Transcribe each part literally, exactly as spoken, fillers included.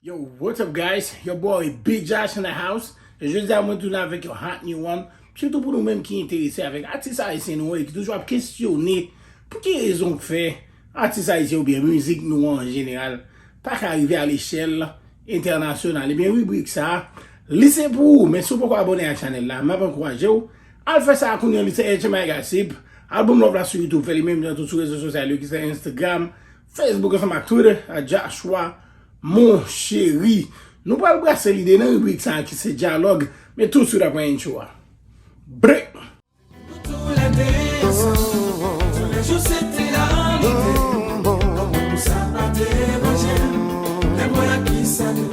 Yo, what's up, guys? Your boy Big Josh in the house. E jodi a mwen tounen avèk yon hot new one. Sitou pou nou menm ki enterese avèk atis ayisyen nou an e ki toujou ap kesyone pou ki rezon k fè atis ayisyen oubyen mizik nou an an jeneral pa ka rive a lechèl entènasyonal. Ebyen, ribrik sa a, li se pou ou. Men si w poko abòne ak chanèl la, m ap ankouraje w al fè sa kounye a. Li se H M I Gossip. Al ban m love la sou YouTube, fè li menm jan tou sou rezo sosyal yo ki se Instagram, Facebook ansanm ak Twitter, a Joshua Mon Chéri. Nou pral brase lide nan ribrik sa a ki se dyalòg, men toutswit apre entwo a. Break! Nous tous les deux ensemble, tous les jours c'était la nuit. Comme nous ça pas dérangé, les moyens qui ça nous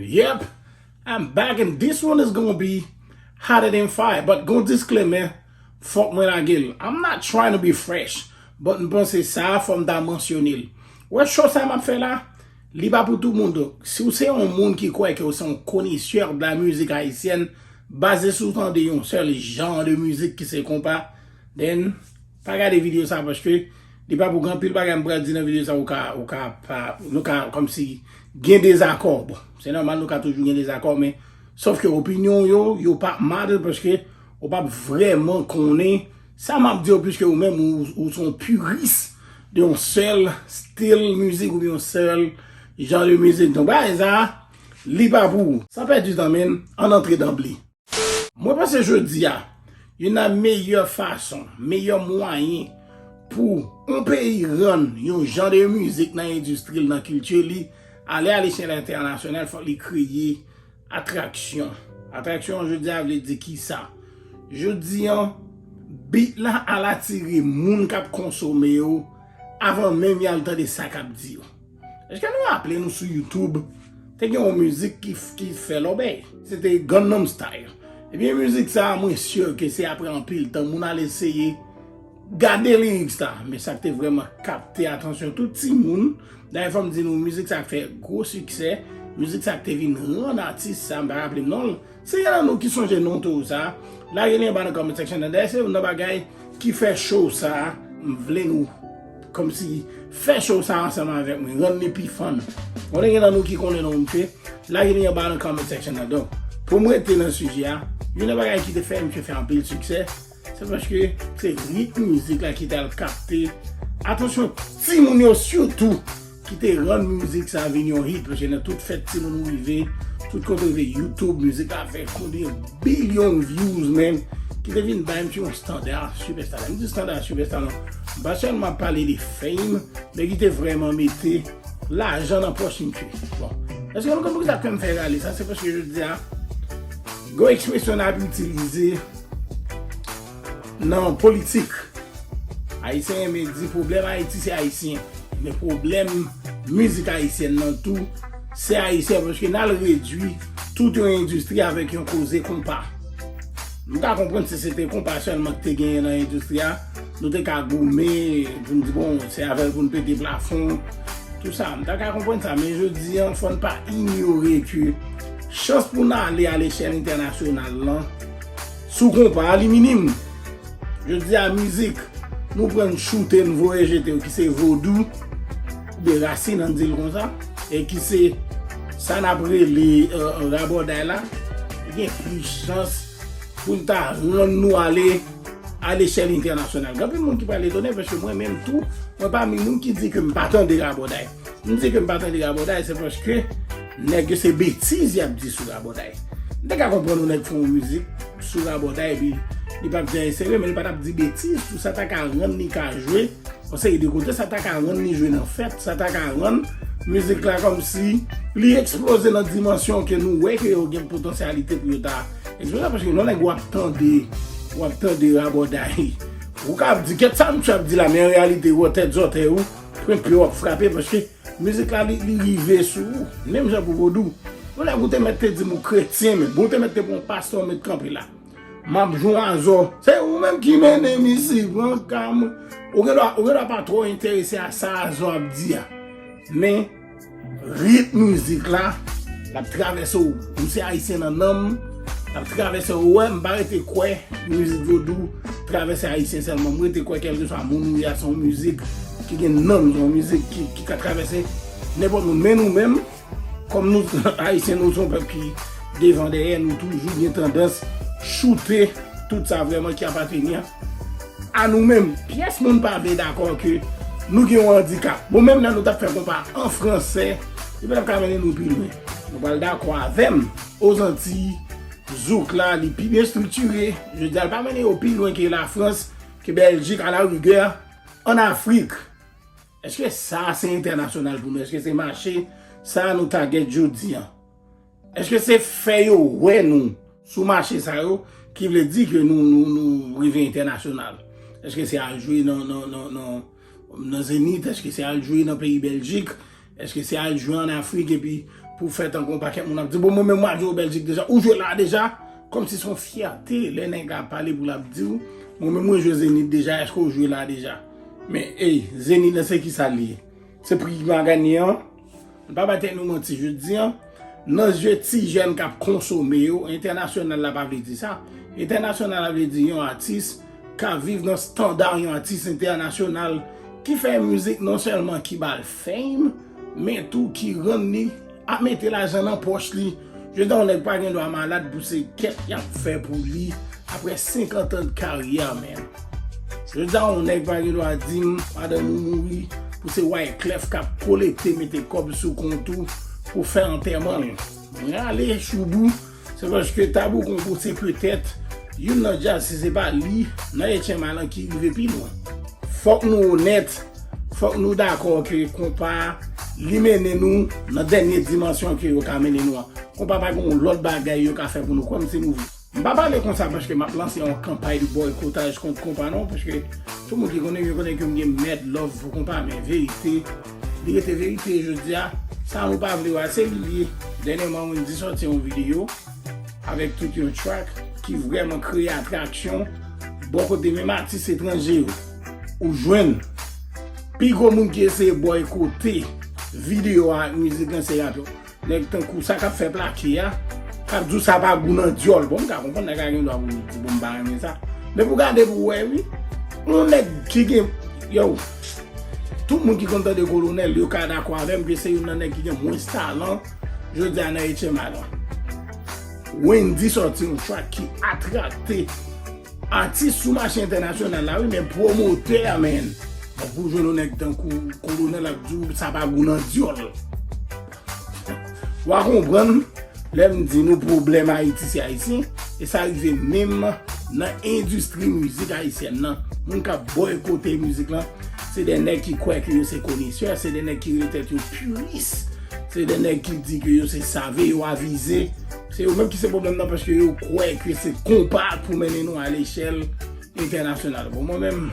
Yep, I'm back and this one is gonna be hotter than fire. But gon disclaimer, fòk mwen lage l. I'm not trying to be fresh, but m panse sa a fò m ta mansyone l. Wè show sa m ap fè la, li pa pou tout moun. Donk, si w se yon moun ki kwè ke w se yon konesè de la musique haïtienne, baze sou tande yon sèl jan de mizik ki se konpa, then, pa gade videyo sa paske li pa pou gen anpil bagay m pral di nan videyo sa ou ka, ou ka pa, nou ka kòmsi gen dezakò. Bon, se nòmal nou ka toujou gen dezakò, men sòf ke opinyon w yo, yo p ap matter paske ou p ap vrèman konnen sa m ap di yo, piske ou menm ou, ou se yon piris de yon sèl stil mizik oubyen yon sèl jan de mizik. Donk, bagay sa, li pa pou ou. San pèdi tan, men, ann antre danble. Mwen panse jodi a, youn nan meyè fason, meyè mwayen pou yon peyi rann yon jan de mizik nan endistri l, nan kilti li, ale a lechèl entènasyonal, fòk li kreye atraksyon. Atraksyon an jodi a vle di kisa? Jodi an, beat la al atire moun k ap konsome yo avan menm y al tande sa k ap di yo. Èske nou raple nou sou YouTube, te gen yon mizik ki, ki fè lòbèy? Se te Gangnam Style. Ebyen, mizik sa a, mwen si ke se apre anpil tan, moun al eseye gade lyrics la. Men sa k te vrèman kapte atansyon tout timoun. Dayè, fò m di nou, mizik sa a fè gwo siksè. Mizik sa a k te vin rann atis sa, m pa raple m non l. Si gen nan nou ki sonje non toro sa a, lage li anba nan comment section nan. Dayè, se youn nan bagay ki fè show sa a, m vle nou kòmsi fè show sa a ansanm avèk mwen, rann li pi fun. Konnen gen nan nou ki konnen non misye, lage li anba nan comment section nan. Donk, pou m rete nan sijè a, youn nan bagay ki te fè misye fè anpil siksè, se paske se ritm mizik la ki t al kapte atansyon timoun yo sitou, ki te rann mizik sa vin yon hit, paske nan tout fèt timoun ou rive, tout kote w rive, YouTube, mizik la fè konbyen bilyon views, man, ki te vin bay misye yon standard superstar. Lè m di standard superstar, non, m pa sèlman ap pale de fame, men ki te vrèman mete lajan nan pòch misye. Bon, èske nou konn poukisa ke m fè rale sa? Se paske jodi a, gen yon ekspresyon n ap itilize nan politik. Ayisyen renmen di pwoblèm Ayiti se Ayisyen. Men pwoblèm mizik ayisyèn nan tou, se Ayisyen, paske n al redui tout yon endistri avèk yon koze konpa. M ka konprann si se te konpa sèlman ki te genyen nan endistri a, nou te ka goumen pou n di, bon, se avè l pou n pete plafon, tou sa. M ta ka konprann sa, men jodi an, fò n pa inyore ke chans pou n ale a lechèl entènasyonal lan, sou konpa a, li minim. Jodi a, mizik, nou pran n choute, n voye jete yo, ki se vodou, oubyen rasin, ann di l konsa, e ki se sa n ap rele, euh, rabòday la, gen plis chans pou n ta rann nou ale a lechèl entènasyonal. Gen anpil moun ki pral etone, paske mwen menm tou, mwen pami moun ki di ke m pa tande rabòday. M di ke m pa tande rabòday, se paske nèg yo se betiz y ap di sou rabòday. M te ka konprann yon nèg fè yon mizik sou rabòday, epi li p ap di anyen serye, men li pa t ap di betiz tou, sa ta ka rann li ka jwe yon seri de kote, sa ta ka rann li jwe nan fèt, sa ta ka rann mizik la kòmsi li eksploze nan dimansyon ke nou wè ke yo gen potansyalite pou yo ta eksploze, paske yon nèg w ap tande, w ap tande rabòday, ou ka ap di, "Kèt sa misye ap di la?" Men an reyalite, ou tèt zòtèy ou, pwen pye w ap frape, paske mizik la, li, li rive sou ou. Menm jan pou vodou. Yon nèg ou te mèt te di m ou kretyen, men bon, ou te mèt te pran yon pastè, ou mèt kanpe la. M ap jwe yon azò. Se ou menm ki mennen m isi, pran ka m. Ou gen dwa, ou gen dwa pa twò enterese a sa azò ap di a. Men, ritm mizik la, l ap travèse w. M se ayisyen nan nanm, l ap travèse w. Ou wè, m pa rete kwè mizik vodou travèse ayisyen sèlman. M rete kwè kèlkeswa moun ou ye a, se yon mizik ki gen nanm, se yon mizik ki, ki ka travèse nenpòt moun. Men nou menm, kòm nou, Ayisyen, nou se yon pèp ki devan dèyè, nou toujou gen tandans choute tout sa vrèman ki apateni a nou menm. Pyès moun pa vle dakò ke nou gen yon andikap. Bon, menm lè nou t ap fè konpa an fransè, li pa t ap ka mennen nou pi lwen. Nou pral dakò avè m, Ozantiy, zouk la, li pi byen estriktire. Jodi a, l pa mennen yo pi lwen ke Lafrans, ke Bèljik, alarigè, ann Afrik. Èske sa se entènasyonal pou nou? Èske se mache sa nou ta gèt jodi a? Èske se fè yo wè nou sou mache sa yo ki vle di ke nou, nou, nou rive entènasyonal? Èske se al jwe nan, nan, nan, nan, nan Zenith? Èske se al jwe nan peyi Bèljik? Èske se al jwe ann Afrik epi pou fè tankou yon pakèt moun ap di, bon, mwen menm m al jwe o Bèljik deja? Ou jwe la deja? Kòmsi se yon fyète lè nèg la pale pou l ap di w, mwen menm mwen jwe Zenith deja, èske w jwe la deja? Men, ey, Zenith la se kisa l ye? Se pri maganyen an? N pa bay tèt nou manti, jodi a, nan zye ti jèn k ap konsome yo, entènasyonal la pa vle di sa. Entènasyonal la vle di yon atis k ap viv nan estanda yon atis entènasyonal ki fè mizik non sèlman ki ba l fame, men tou ki rann li ap mete lajan nan pòch li. Jodi a, yon nèg pa gen dwa malad pou se kèt y ap fè pou li apre senkant an de karyè, man. Jodi a, yon nèg pa gen dwa di m madanm ou mouri pou se Wyclef k ap kolekte, mete kòb sou kont ou pou fè antèman l. Mwen ale Choubou, se paske Tabou Kongo se petèt youn nan djaz, si se pa li, nan H M I lan ki rive pi lwen. Fòk nou onèt, fòk nou dakò ke konpa li mennen nou nan dènye dimansyon ke yo ka mennen nou an. Konpa pa gen yon lòt bagay yo ka fè pou nou, kwè m si nou vle. M pa pale konsa paske m ap lanse yon kanpay de bòykotaj kont konpa non, paske tout moun ki konnen m, yo konnen ke m gen mad love pou konpa, men verite, li rete verite jodi a, sa nou pa vle wè, se li li ye. Dènyèman, Wendyy sòti yon videyo avèk tout yon track ki vrèman kreye atraksyon bò kote menm atis etranje yo. Ou jwenn pi gwo moun ki eseye bòykote videyo a ak mizik lan se rap yo. Nèg tankou sa k ap fè plake a, k ap di w sa pa gou nan dyòl. Bon, m ka konprann nèg la gen dwa pou l di, bon, m pa renmen sa. Men pou gade pou w wè, wi. Yon nèg ki gen, yo, tout moun ki konn tande Kolonèl, yo ka dakò avè m ke se youn nan nèg ki gen mwens talan jodi a nan H M I lan. Wendyy sòti yon track ki atrakte atis sou mache entènasyonal la, wi, men pwomotè a, men, pou jwenn yon nèg tankou Kolonèl ap di w sa pa gou nan dyòl. W a konprann lè m di nou pwoblèm Ayiti se Ayisyen, e sa rive menm nan endistri mizik ayisyèn nan. Moun k ap bòykote mizik lan, se de nèg ki kwè ke yo se konesè, se de nèg ki rele tèt yo piris, se de nèg ki di ke yo se save, yo avize. Se yo menm ki se pwoblèm nan paske yo kwè ke se konpa pou mennen nou a lechèl entènasyonal. Bon, mwen menm,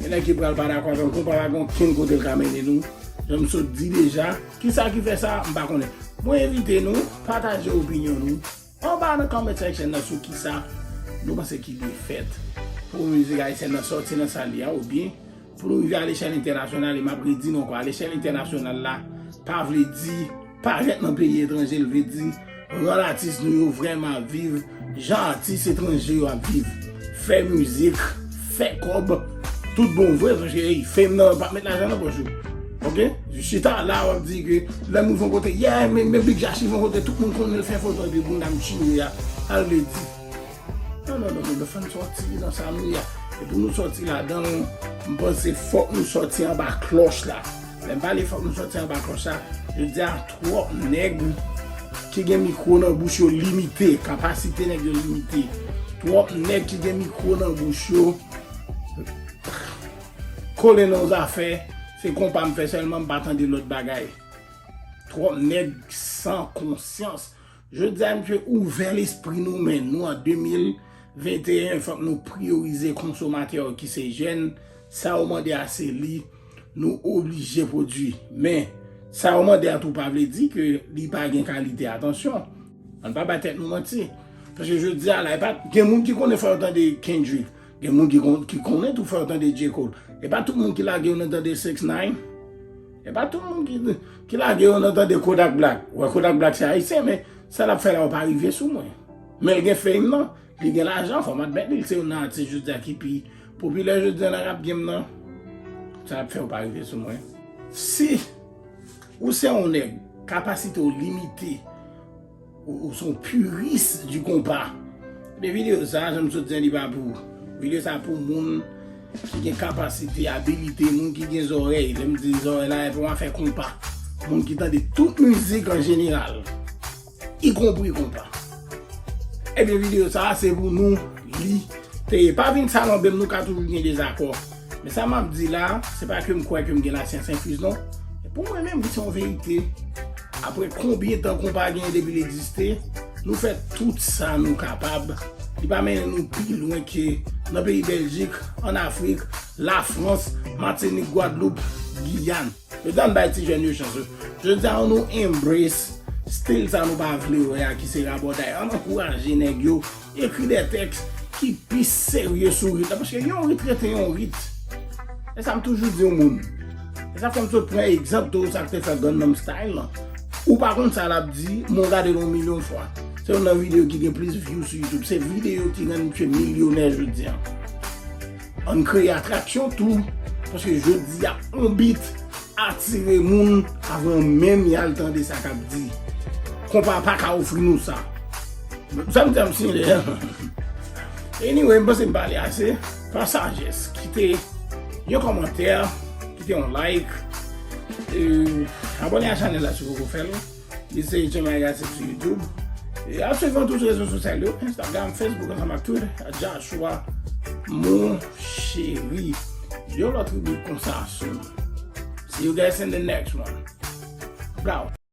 gen nèg ki pral pa dakò avè m, konpa pa gen okenn kote l ka mennen nou. Jan m sot di deja, kisa ki fè sa, m pa konnen. Mwen envite nou, pataje opinyon nou anba nan comment section nan sou kisa nou panse ki dwe fèt pou mizik ayisyèn nan sòti nan sa l ye a, oubyen pou nou rive a lechèl entènasyonal, e m ap redi nou ankò, a lechèl entènasyonal la, pa vle di parèt nan peyi etranje, l vle di rann atis nou yo vrèman ap viv jan atis etranje yo ap viv. Fè mizik, fè kòb, tout bon vre, paske, ey, fame nan pa met lajan nan pòch ou. Oke? Chita la, w ap di ke lè moun fè yon kote, yeah, men, men Big Jash li fè yon kote, tout moun konnen l fè foto, epi moun nan chire a, sa l vle di. Non, non, non, non, fò n sòti nan sa nou ye a. E pou nou sòti ladan l, m panse fòk nou sòti anba klòch la. Lè m pale fòk nou sòti anba klòch la, jodi a twòp nèg ki gen mikwo nan bouch yo limite, kapasite nèg yo limite. Twòp nèg ki gen mikwo nan bouch yo kole nan yon zafè, se konpa m fè sèlman, m pa tande lòt bagay. Twòp nèg san konsyans. Jodi a, misye ouvè lespri nou, men nou an de mil venteyen, fòk nou priyorize konsomatè yo ki se jèn. Sa yo mande a se li, nou oblije pwodui. Men, sa yo mande a tou pa vle di ke li pa gen kalite. Atansyon, ann pa bay tèt nou manti. Paske jodi a la, e pa, gen moun ki konnen fò yo tande Kendrick. Gen moun ki kon-, ki konnen tou fò yo tande J. Cole. E pa tout moun ki lage yo nan tande six nine. E pa tout moun ki, ki lage yo nan tande Kodak Black. Wè, Kodak Black se ayisyen, men sa l ap fè la yo pa rive sou mwen. Men l gen fame nan, li gen lajan, fò m admèt li, se youn nan atis jodi a ki pi popilè jodi a nan rap game nan. Sa l ap fè yo pa rive sou mwen. Si Ou se yon nèg, kapasite w limite, ou, ou se yon purist du konpa. Men videyo sa, jan m sot di a, li pa pou ou. Videyo sa pou moun ki gen kapasite, abilite, moun ki gen zòrèy. Lè m di zòrèy la, e pou afè konpa. Moun ki tande tout mizik an jeneral, ikonpri konpa. Ebyen, videyo sa a, se pou nou li te ye. Pa vin salonbe m, nou ka toujou gen dezakò. Men sa m ap di la, se pa ke m kwè ke m gen lasyans enfuz, non. E pou mwen menm, se yon verite. Apre konbyen tan konpa genyen depi l egziste, nou fè tout sa nou kapab. Li pa mennen nou pi lwen ke nan peyi Bèljik, ann Afrik, Lafrans, Matinik, Gwadloup, Giyàn. Yo t ann bay ti jèn yo chans yo. Jodi a, ann nou embrace stil sa nou pa vle wè a, ki se rabòday. Ann ankouraje nèg yo ekri de tèks ki pi serye sou rit la, paske yon rit rete yon rit. E sa m toujou di yon moun. E sa fè m sot pran egzanp tou sa k te fè Gangnam Style lan. Ou pa konn sa l ap di, men w gade l yon milyon fwa. Se youn nan videyo ki gen plis view sou YouTube. Se videyo ki rann misye milyonè jodi a. Ann kreye atraksyon tou, paske jodi a, yon beat atire moun avan menm y al tande sa k ap di. Konpa pa ka ofri nou sa. Sa m di a m siyen lè. Anyway, m panse m pale ase. Pa sajès, kite yon kòmantè, kite yon like, e, abòne a chanèl la si w poko fè l. Li se Jemay Gasset sou YouTube. E ap swiv nou tou sou rezo sosyal yo, Instagram, Facebook, ansanm ak Twitter, at Joshua Monchery. Yon lòt ribrik konsa sou. See you guys in the next one. Blow.